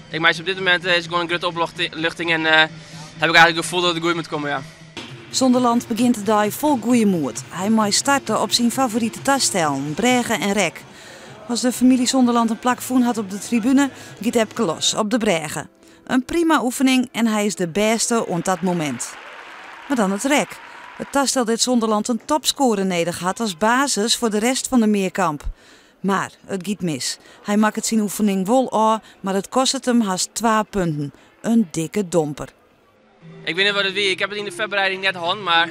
Ik meitsje op dit momint is it gewoan in grutte opluchting en heb ik eigenlijk it gefoel dat it goed moat komme, ja. Zonderland begjint de dei fol goede moed. Hy mei starte op syn favorite tastellen, brêge en rek. As de famylje Zonderland in plak fûn hat op de tribune, giet Epke los op de brêge. In prima oefening en hy is de bêste oant dat momint. Mar dan it rek. It tastel dêr't Zonderland in topskoare nedich hat as basis foar de rest fan de mearkamp. Mar it giet mis. Hy makket syn oefening wol ôf, mar it kostet him hast twa punten. In dikke domper. Ik wit net wat it wie. Ik ha it yn de foarbereiding net hân, mar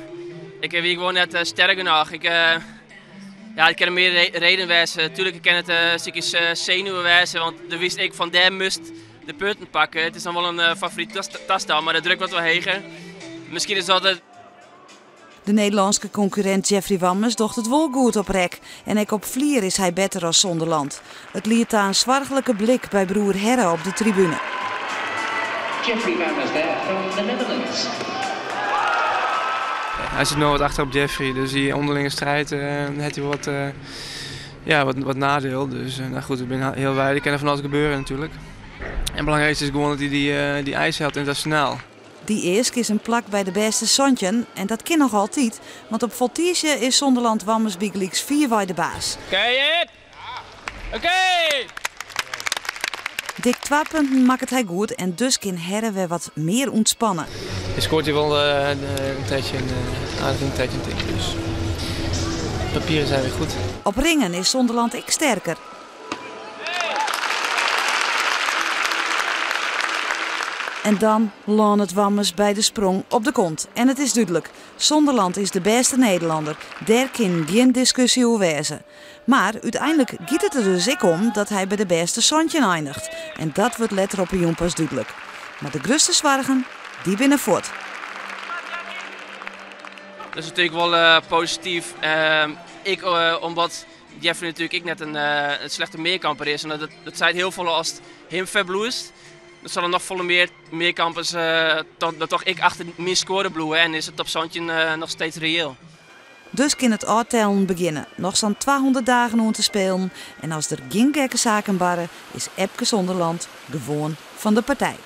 ik wie gewoan net sterk genôch. Ik, ja, it kinne mear redenen wêze. Tuerlik kin it in stikje senuwen wêze, want do witst ek fan dêr moatst de punten pakke. It is dan wol in favoryt tastel, mar de druk wat wol heger. Miskien is dat it. De Nederlânske konkurrint Jeffrey Wammes docht it wol goed op rek. En ek op flier is hy better as Zonderland. It liedt ta in soarchlike blik by broer Herre op de tribune. Jeffrey Wammes there from the Netherlands. Hy sit no wat achter op Jeffrey, dus dy ûnderlinge striid hat hy wat, ja, wat neidiel. Dus no goed, we binne healwei, der kin fan alles gebeure natuerlik. En it belangrykste is gewoan dat hy dy eis hellet ynternasjonaal. Dy eask is in plak by de bêste 17 en dat kin noch altyd, want op foltiizje is Zonderland Wammes bygelyks fierwei de baas. Oké, Oké! Dik twa punten makket hy goed en dus kin Herre wer wat mear ûntspanne. Hy skoart hjir wol in 13, aardich in 13 tink ik. Dus papieren zijn weer goed. Op ringen is Zonderland ek sterker. En dan lânet Wammes by de sprong op de kont. En it is dúdlik, Zonderland is de bêste Nederlanner. Dêr kin gjin diskusje oer wêze. Mar úteinlik giet it der dus ek om dat hy by de bêste 17 einiget. En dat wurdt letter op 'e jûn pas dúdlik. Mar de grutste soargen, dy binne fuort. Dat is natuerlik wol posityf. Ek omdat Jeffrey natuerlik ek net in slechte mearkamper is. En dat seit hiel folle ast him ferbliuwst. Dan sille noch folle mear mearkampers dan toch ek achter myn skoare bliuwe en is it top 17 noch steeds reëel. Dus kin it ôftellen begjinne. Noch sa'n 200 dagen oant de Spelen. En as der gjin gekke saken barre, is Epke Zonderland gewoan fan de partij.